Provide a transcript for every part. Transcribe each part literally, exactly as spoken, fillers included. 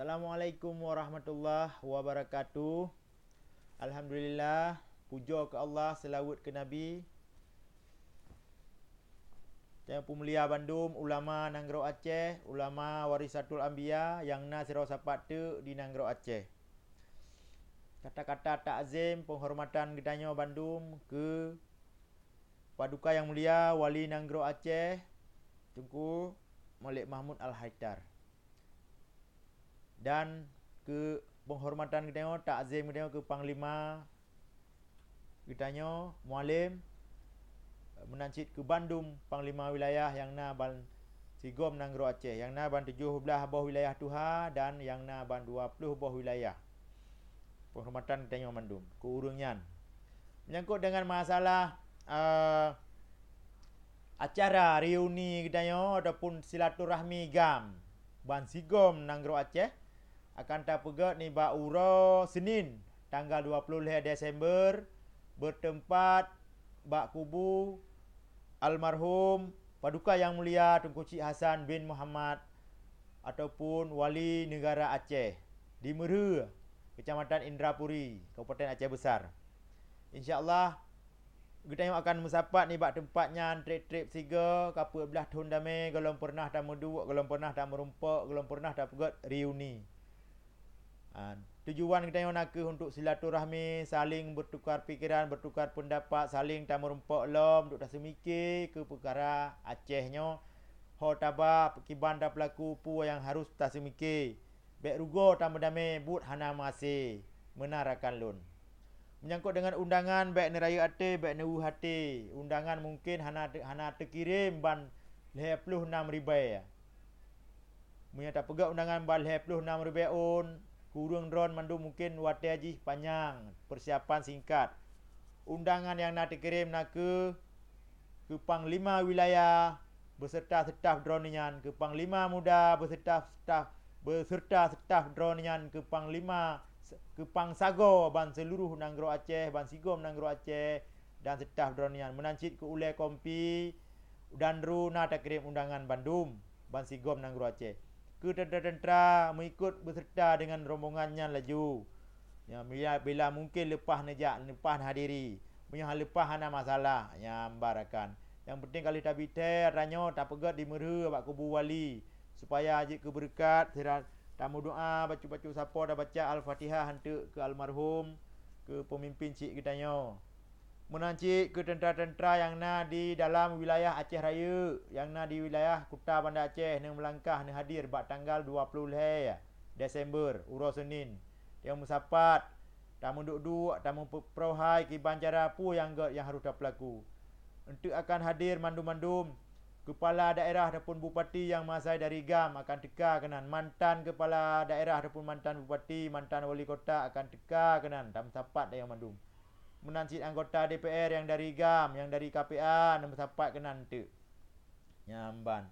Assalamualaikum warahmatullahi wabarakatuh. Alhamdulillah, pujoe keu Allah, seulaweuet keu Nabi. Nyang peumulia bandum ulama nanggroe Aceh, ulama warisatul anbiya nyang na sidroe sapat teuk di nanggroe Aceh. Kata-kata takzim penghormatan geutanyoe bandum keu Paduka Yang Mulia Wali Nanggroe Aceh, Teungku Malik Mahmud Al-Haidar. Dan keu penghormatan geutanyoe, takzim geutanyoe keu Panglima geutanyoe, Mualem, meunan cit keu bandum panglima wilayah nyang na ban sigom nanggroe Aceh, nyang na ban tujoh blaih boh wilayah tuha dan nyang na ban dua ploh boh wilayah. Penghormatan geutanyoe mandum keu ureuëng nyan. Menyangkut dengan masalah, eh, acara reuni geutanyoe ataupun silaturahmi GAM ban sigom nanggroe Aceh akan tapeugét nibak uroe Senin tanggal dua ploh lhée Desember, beuteumpat bak kubu almarhum Paduka Yang Mulia Teungku Chik Hasan bin Muhammad ataupun Wali Negara Aceh di Meureu, Kecamatan Indrapuri, Kabupaten Aceh Besar. Insya Allah, geutanyoe akan meusapat nibak teumpat nyan treb-treb sigoe, ka peuet blaih thon damé gohlom peureunah tameuduek, gohlom peureunah tameurumpok, gohlom peureunah tapeugét reuni. Ha, tujuan geutanyoe nakeuh untuk silaturahmi, saléng beutukar pikeran, beutukar peundapat, saléng tameurumpok lom untuk taseumike keu peukara Aceh nyoe. Ho taba kiban tapeulaku peue nyang harôh taseumike. Bék rugoe tameudamé buet hana meuhase, meunan rakan lôn. Menyangkot dengan undangan, bék neurayeuk até, bék neuweueh até. Undangan mungken hana te-, hana teukirém ban lhée ploh nam ribée. Meunyoe tapeugét undangan ban lhée ploh nam ribée ôn, keu ureuëng droen mandum mungken watée jih panyang, peusiapan singkat. Undangan nyang na teukirém nakeuh keu panglima wilayah beuseurta staf droeneuh nyan, keu panglima muda beuseurta staf, beuseurta staf droeneuh nyan, keu panglima, keu pangsagoe ban seuluruh nanggroe Aceh, ban sigom nanggroe Aceh dan staf droeneuh nyan. Meunan cit keu ulée kompi dan ru na takirém undangan bandum ban sigom nanggroe Aceh. Keu teuntra-teuntra meuikot beuseurta deungon rombongan nyan laju. Nyan, bila, bila mungken leupah neujak, leupah neuhadiri. Meunyoe hana leupah hana masalah, nyan ban rakan. Nyang penting ka lheueh tabi thée atra nyoe tapeugét di Meureu bak kubu wali, supaya jeuet keu beureukat, sira tameudoá bacut-bacut sapo tabaca Al-Fatihah eunteuk keu almarhum, keu peumimpén Chik geutanyoe. Meunan cit keu teuntra-teuntra nyang na di dalam wilayah Aceh Rayeuk, nyang na di wilayah Kuta Banda Aceh, nyang meulangkah neuhadér bak tanggal dua ploh lhée Desember, uroe Senin, nyang meusapat, tameuduek-duek, tameupeuhai kiban cara peue nyang gét nyang harôh tapeulaku. Eunteuk akan hadér mandum-mandum, keupala daerah ataupun bupati nyang meuasai dari GAM akan teuka keunan, mantan keupala daerah ataupun mantan bupati, mantan wali kota akan teuka keunan, tameusapat nyang mandum. Meunan cit anggota D P R nyang dari GAM, nyang dari K P A, na meusapat keunan teuk. Nyan ban.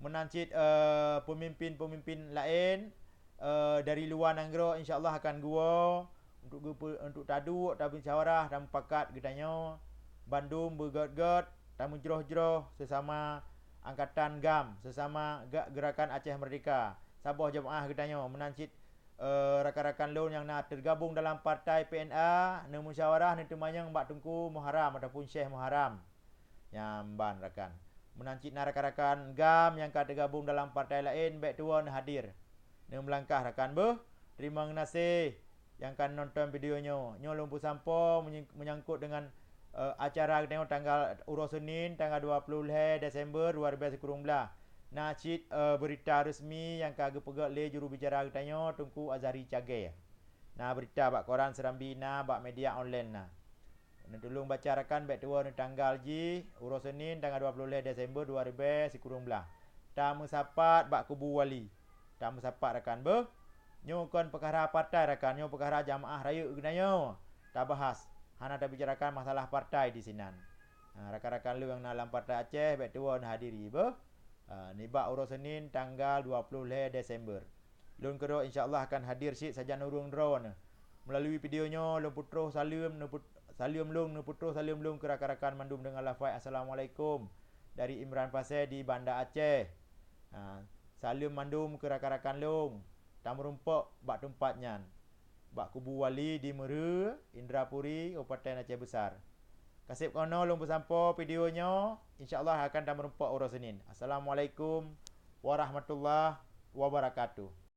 Meunan cit, eh, peumimpén-peumimpén laén, eh, dari luwa nanggroe, insya Allah akan geuwoe untuk geupeu-, untuk taduek, tameumusyawarah, tameupakat geutanyoe bandum beugét-gét, tameujroh-jroh seusama angkatan GAM, seusama Ge-, Gerakan Aceh Merdeka, saboh jeumaáh geutanyoe. Meunan cit eh, rakan-rakan lôn nyang na teugabong dalam partai P N A, neumusyawarah, neuteumanyong bak Teungku Muharram ataupun Syekh Muharram. Nyan ban rakan. Meunan cit na rakan-rakan GAM nyang ka teugabong dalam partai laén, bék tuwoe neuhadér. Neumeulangkah rakan beuh. Teurimong geunaséh nyang ka nonton video nyoe. Nyoe lôn peusampoe meunyang-, meunyangkot deungan eh, acara geutanyoe tanggal, uroe Senin, tanggal dua ploh lhée Desember dua ribée sikureueng blaih. Na cit, eh, beurita resmi nyang ka geupeugét lé jurubicara geutanyoe, Teungku Azhari Cagée. Na beurita bak koran Serambi na, bak media online na. Neutulông baca rakan bék tuwoe neutanggal jih, uroe Senin, tanggal dua ploh lhée Desember dua ribée sikureueng blaih. Tameusapat bak kubu wali. Tameusapat rakan beuh. Nyoe kon peukara partai rakan, nyoe peukara jamaah rayeuk geutanyoe tabahas. Hana tabicarakan masalah partai di sinan. Ha, rakan-rakan lôn nyang na lam partai Aceh, bék tuwoe neuhadiri beuh. Ha, nibak uroe Senin tanggal dua ploh lhée Desember. Lôn keudroe insya Allah akan hadir cit sajan ureuëng droeneuh. Meulalu video nyoe lôn peutroh saleuem, neupeu-, saleuem lôn, neupeutroh saleuem lôn keu rakan-rakan mandum deungon lafai, "Assalamualaikum dari Imran Pasé di Banda Aceh." Ha, saleuem mandum keu rakan-rakan lôn. tameurumpok bak teumpat nyan, bak kubu wali di Meureu, Indrapuri, Kabupaten Aceh Besar. Kaseb keunoe lôn peusampoe video nyoe, insya Allah akan tameurumpok uroe Senin. Assalamualaikum warahmatullahi wabarakatuh.